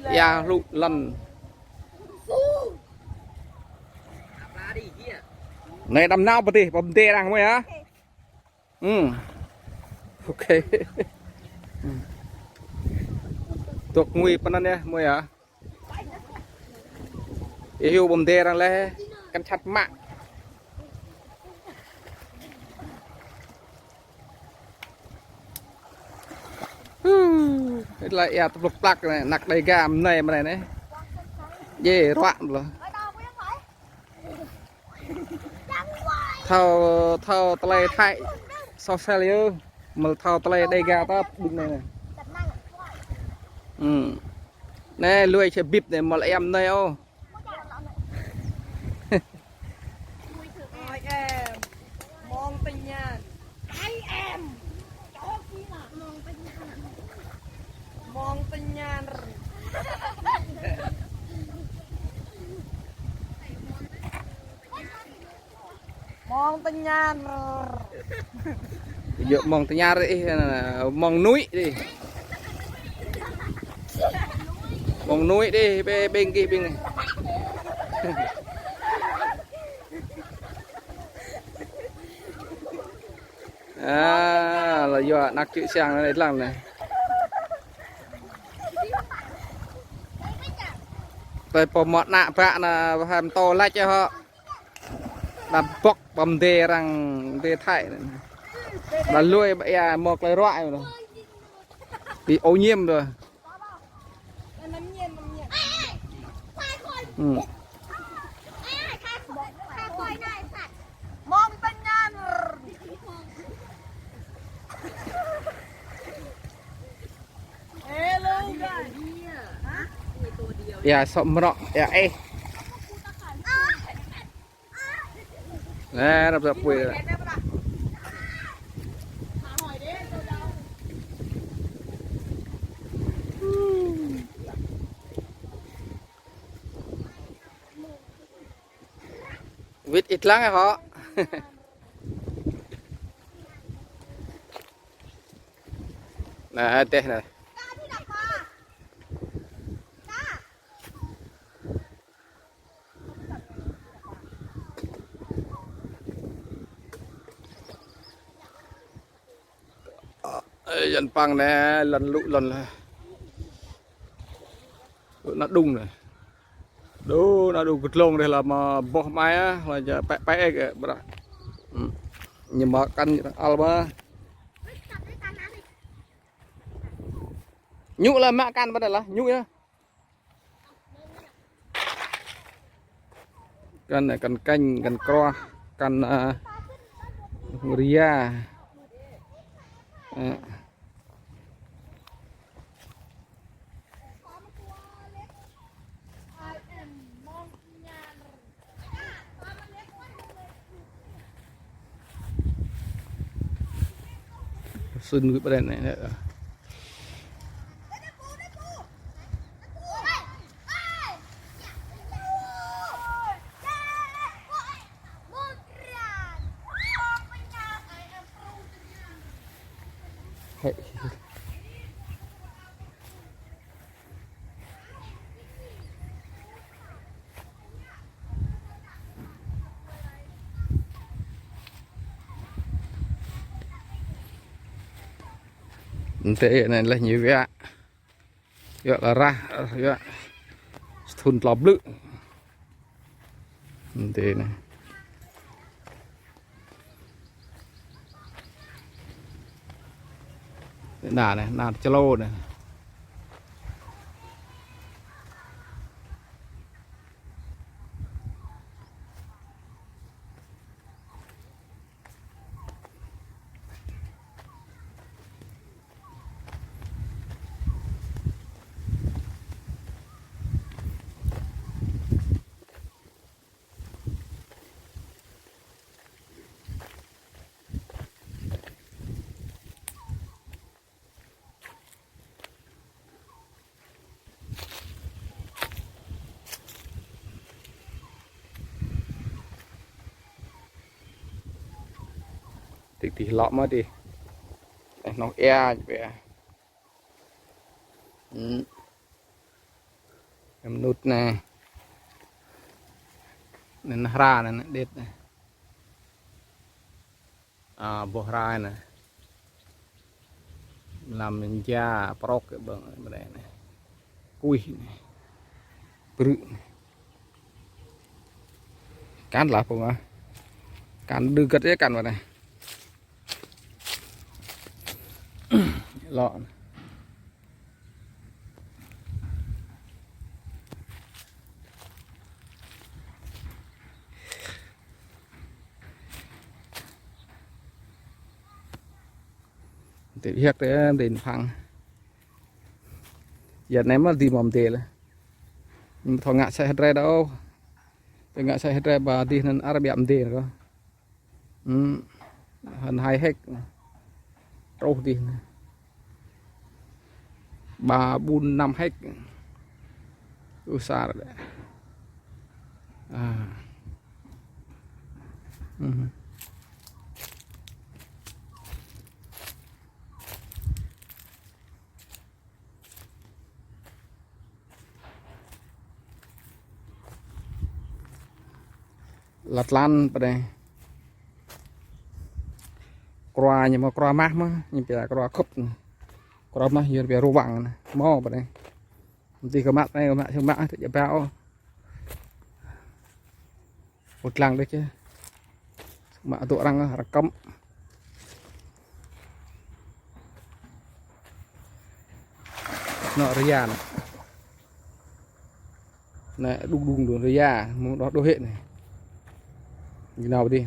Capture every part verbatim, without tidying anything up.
Êa hlŭ lăn. Anei đăm nao pơ dih, pơ mdê arăng mơh yơh. Hmm. Ok. Dôk ngui pơ anăn yơh, mơh yơh. Ih hiu pơ mdê arăng leh, kăn čăt mă. Ih lač êa tơplŭk plăk anei, anak Đêga mnei mnei anei. Djiê ruă mơh. Thâo, thâo tơlơi Thái soh sel yơh. Mâo thâo tơlơi Đêga tăp ƀing anei anei. Hmm. Anei lui čê bĭp anei mâo êa mnei ôh. Ôi em, mong tin nhắn. Ai em. Mong tin nhắn. Mong tin nhắn. Djŏ mong tin nhắn ih, mong nuih dih. Mong nuih dih, bê ƀing gih ƀing. A, lač yua anak čư̆ siăng anei dlăng anei. Tơdah pô mâo ană bă anăn wah mtô lač yơh hŏ. Đăm bŏk pơ mdê arăng, mdê Thái anei. Đăm lui ƀiă mâo klei ruă anei. Bị ô nhiễm rồi. Hmm. Mong tin nhắn. Hello guys. Êa sŏ mrŏ, êa êh. Anei, rap rap pui. Wĭt ih dlăng hŏ. Anei, deh anei. Ơ, yan păng anei, lăn lŭ lăn. Lŭ anăn đung anei. Đu anăn đung kơ dlông dih lah mă boh mai ah, lah ja pĕ pĕ kơ brah. Hmm. Ñu mă kăn ñu al mă. Ñu lah mă kăn bơ anei lah, ñu yơh. Kăn, kăn kênh, kăn kruah, kăn, a, ria. A. Sun gui brand anei. Mdê anei leh ñu wia. Yua kơ rah, yua. Thŭn tlâo blư̆. Mdê anei. Anei, anei, anei člô anei. Ti ti lŏ mă ti. Ênoh êa pia. Hmm. Mnŭt anei. Anăn hra anăn, anăn điêt anei. A, boh hra anei. Hlăm jia prŏk kơ ƀơ̆ng anei, ƀơ̆ng anei. Kuih anei. Brư̆ anei. Kăn lah pô mă. Kăn đơ găt yơh kăn mă anei. Lŏ. Ti hiăk ti, ti phang. Yăt anei mă ti mơ̆ng ti leh. Ñu thâo ngă sĕ hơdrei đa ôh. Ti ngă sĕ hơdrei ba dih anăn arăng ƀiă mdê kơ. Hmm. Hăn hai héc. Truh dih anei. Ba ƀun năm héc. Ƀu sa đei. A. Hmm. Lăt lăn pơ anei. Krua ñu mă krua mah mă, ñu pia krua khŭp. Krua mah yơh pia ruwăng anei. Mâo pơ anei. Mti kơ mă anei, mă sưng mă, tơ jăp ƀao. Pô dlăng dih čơ. Mă tŭ arăng, arăng kăm. Nŏ rơya nŏ. Nŏ đung đung đung rơya, mơ̆ng đŏh đŏh hĕ anei. Ñu nao dih.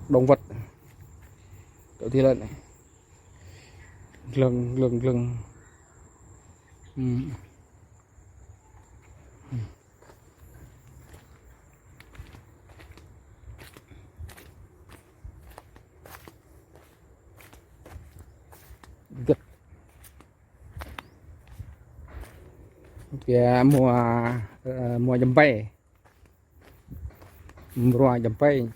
Động vật. Tơ dih lăn anei. Glơ̆ng, glơ̆ng, glơ̆ng. Hmm. Găt. Pia mua, ơ, mua jăm ƀai. Mua jăm ƀai.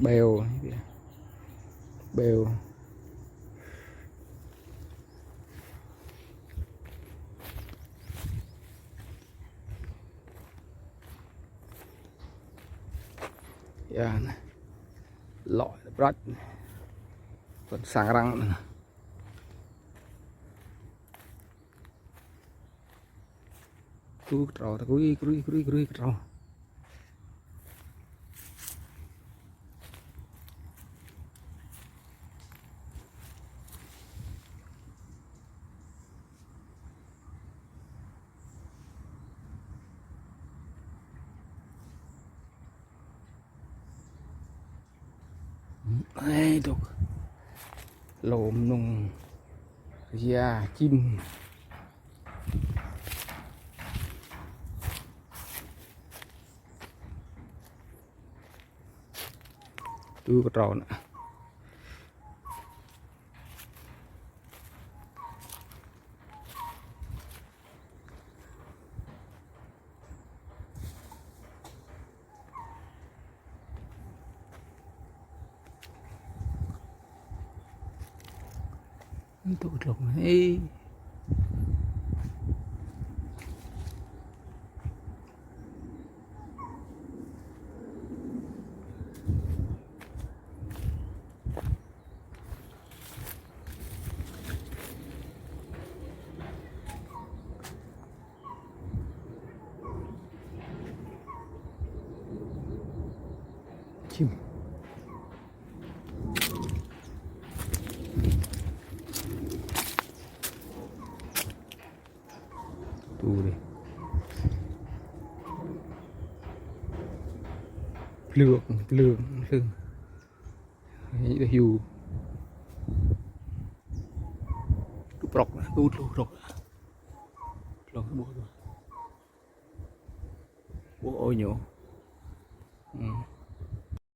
Ƀeo. Ƀeo. Ya, anei. Lŏ, brăt. Kăn sang arăng anei. Tu ktrâo, ta krui, krui, krui, krui ktrâo. Ê, dôk. Lŏ mnŭng. Ya, čim. Tu ktrâo anei. Tŭ tlŏk anei. Čim. Tu dih. Plư, plư, plư. Anei dih hiu. Tu prŏk, tu tlu prŏk. Prŏk ƀuh tu. Ƀuh ôh ñu. Hmm.